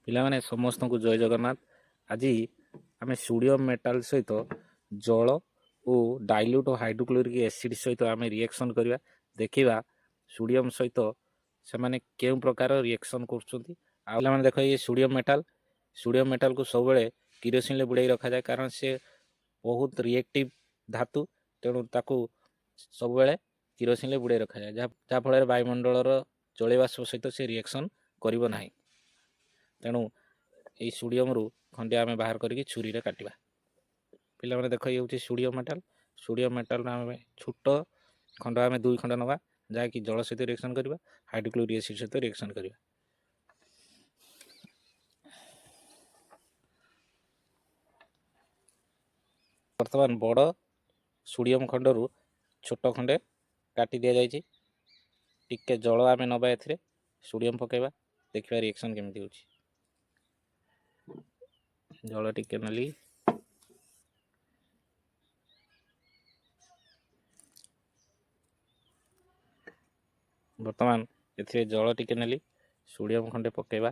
ପିଲାମାନେ ସମସ୍ତଙ୍କୁ ଜୟ ଜଗନ୍ନାଥ। ଆଜି ଆମେ ସୋଡ଼ିୟମ୍ ମେଟାଲ ସହିତ ଜଳ ଓ ଡାଇଲ୍ୟୁଟ୍ ହାଇଡ୍ରୋକ୍ଲୋରିକ୍ ଏସିଡ୍ ସହିତ ଆମେ ରିଏକ୍ସନ୍ କରିବା। ଦେଖିବା ସୋଡ଼ିୟମ୍ ସହିତ ସେମାନେ କେଉଁ ପ୍ରକାର ରିଏକ୍ସନ୍ କରୁଛନ୍ତି। ଆଉ ପିଲାମାନେ ଦେଖ, ଇଏ ସୋଡ଼ିୟମ୍ ମେଟାଲ। ସୋଡ଼ିୟମ୍ ମେଟାଲକୁ ସବୁବେଳେ କିରୋସିନରେ ବୁଡ଼ାଇ ରଖାଯାଏ, କାରଣ ସେ ବହୁତ ରିଏକ୍ଟିଭ୍ ଧାତୁ। ତେଣୁ ତାକୁ ସବୁବେଳେ କିରୋସିନରେ ବୁଡ଼ାଇ ରଖାଯାଏ, ଯାହାଫଳରେ ବାୟୁମଣ୍ଡଳର ଜଳୀୟବାଷ୍ପ ସହିତ ସେ ରିଏକ୍ସନ୍ କରିବ ନାହିଁ। ତେଣୁ ଏଇ ସୋଡ଼ିୟମରୁ ଖଣ୍ଡିଆ ଆମେ ବାହାର କରିକି ଛୁରୀରେ କାଟିବା। ପିଲାମାନେ ଦେଖ, ଇଏ ହେଉଛି ସୋଡ଼ିୟମ୍ ମେଟାଲ। ସୋଡ଼ିୟମ୍ ମେଟାଲର ଆମେ ଛୋଟ ଖଣ୍ଡ, ଆମେ ଦୁଇ ଖଣ୍ଡ ନେବା, ଯାହାକି ଜଳ ସହିତ ରିଏକ୍ସନ୍ କରିବା, ହାଇଡ୍ରୋକ୍ଲୋରିକ୍ ଏସିଡ୍ ସହିତ ରିଏକ୍ସନ୍ କରିବା। ବର୍ତ୍ତମାନ ବଡ଼ ସୋଡ଼ିୟମ୍ ଖଣ୍ଡରୁ ଛୋଟ ଖଣ୍ଡେ କାଟି ଦିଆଯାଇଛି। ଟିକେ ଜଳ ଆମେ ନେବା, ଏଥିରେ ସୋଡ଼ିୟମ୍ ପକାଇବା, ଦେଖିବା ରିଏକ୍ସନ୍ କେମିତି ହେଉଛି। ଜଳ ଟିକେ ନେଲି। ବର୍ତ୍ତମାନ ଏଥିରେ ଜଳ ଟିକେ ନେଲି, ସୋଡ଼ିୟମ୍ ଖଣ୍ଡେ ପକାଇବା।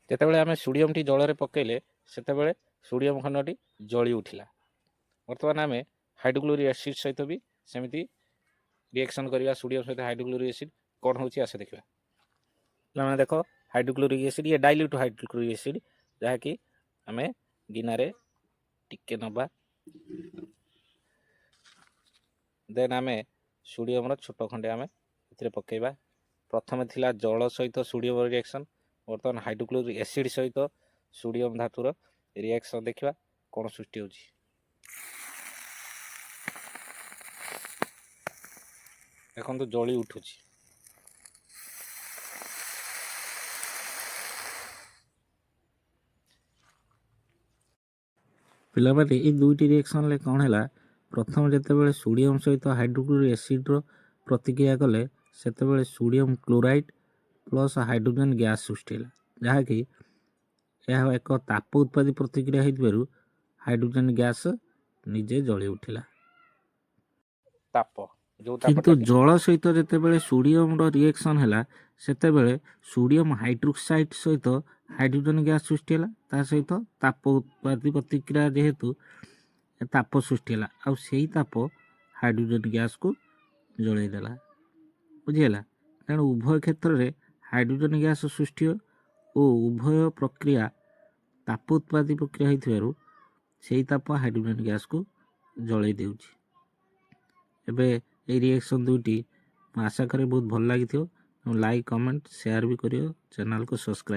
ଯେତେବେଳେ ଆମେ ସୋଡ଼ିୟମ୍ଟି ଜଳରେ ପକାଇଲେ, ସେତେବେଳେ ସୋଡ଼ିୟମ୍ ଖଣ୍ଡଟି ଜଳି ଉଠିଲା। ବର୍ତ୍ତମାନ ଆମେ ହାଇଡ୍ରୋକ୍ଲୋରିକ୍ ଏସିଡ୍ ସହିତ ବି ସେମିତି ରିଏକ୍ସନ୍ କରିବା। ସୋଡ଼ିୟମ୍ ସହିତ ହାଇଡ୍ରୋକ୍ଲୋରିକ୍ ଏସିଡ୍ କ'ଣ ହେଉଛି, ଆସ ଦେଖିବା। ପିଲାମାନେ ଦେଖ, ହାଇଡ୍ରୋକ୍ଲୋରିକ୍ ଏସିଡ୍, ଇଏ ଡାଇଲ୍ୟୁଟ୍ ହାଇଡ୍ରୋକ୍ଲୋରିକ୍ ଏସିଡ୍, ଯାହାକି ଆମେ ଗିନାରେ ଟିକେ ନେବା। ଦେନ୍ ଆମେ ସୋଡ଼ିୟମ୍ର ଛୋଟ ଖଣ୍ଡେ ଆମେ ଏଥିରେ ପକାଇବା। ପ୍ରଥମେ ଥିଲା ଜଳ ସହିତ ସୋଡ଼ିୟମ୍ର ରିଏକ୍ସନ୍, ବର୍ତ୍ତମାନ ହାଇଡ୍ରୋକ୍ଲୋରିକ୍ ଏସିଡ୍ ସହିତ ସୋଡ଼ିୟମ୍ ଧାତୁର ରିଏକ୍ସନ୍। ଦେଖିବା କ'ଣ ସୃଷ୍ଟି ହେଉଛି। ଦେଖନ୍ତୁ, ଜଳି ଉଠୁଛି। ପିଲାମାନେ, ଏଇ ଦୁଇଟି ରିଏକ୍ସନ୍ରେ କ'ଣ ହେଲା? ପ୍ରଥମେ ଯେତେବେଳେ ସୋଡ଼ିୟମ୍ ସହିତ ହାଇଡ୍ରୋକ୍ଲୋରିକ୍ ଏସିଡ୍ର ପ୍ରତିକ୍ରିୟା କଲେ, ସେତେବେଳେ sodium chloride plus hydrogen gas ସୃଷ୍ଟି ହେଲା, ଯାହାକି ଏହା ଏକ ତାପ ଉତ୍ପାଦୀ ପ୍ରତିକ୍ରିୟା ହେଇଥିବାରୁ ହାଇଡ୍ରୋଜେନ୍ ଗ୍ୟାସ୍ ନିଜେ ଜଳି ଉଠିଲା। ତାପ ଯେଉଁ କିନ୍ତୁ ଜଳ ସହିତ ଯେତେବେଳେ ସୋଡ଼ିୟମର ରିଏକ୍ସନ୍ ହେଲା, ସେତେବେଳେ ସୋଡ଼ିୟମ୍ ହାଇଡ୍ରୋକ୍ସାଇଡ୍ ସହିତ ହାଇଡ୍ରୋଜେନ୍ ଗ୍ୟାସ୍ ସୃଷ୍ଟି ହେଲା। ତା ସହିତ ତାପ ଉତ୍ପାଦୀ ପ୍ରତିକ୍ରିୟା ଯେହେତୁ, ତାପ ସୃଷ୍ଟି ହେଲା, ଆଉ ସେଇ ତାପ ହାଇଡ୍ରୋଜେନ୍ ଗ୍ୟାସ୍କୁ ଜଳେଇ ଦେଲା। ବୁଝିହେଲା? ତେଣୁ ଉଭୟ କ୍ଷେତ୍ରରେ ହାଇଡ୍ରୋଜେନ୍ ଗ୍ୟାସ୍ ସୃଷ୍ଟି ଓ ଉଭୟ ପ୍ରକ୍ରିୟା ତାପ ଉତ୍ପାଦୀ ପ୍ରକ୍ରିୟା ହେଇଥିବାରୁ ସେଇ ତାପ ହାଇଡ୍ରୋଜେନ୍ ଗ୍ୟାସ୍କୁ ଜଳେଇ ଦେଉଛି। ଏବେ ଏଇ ରିଏକ୍ସନ୍ ଦୁଇଟି ମୁଁ ଆଶା କରେ ବହୁତ ଭଲ ଲାଗିଥିବ। ଲାଇକ୍, କମେଣ୍ଟ, ସେୟାର ବି କରିବ, ଚ୍ୟାନେଲକୁ ସବସ୍କ୍ରାଇବ୍।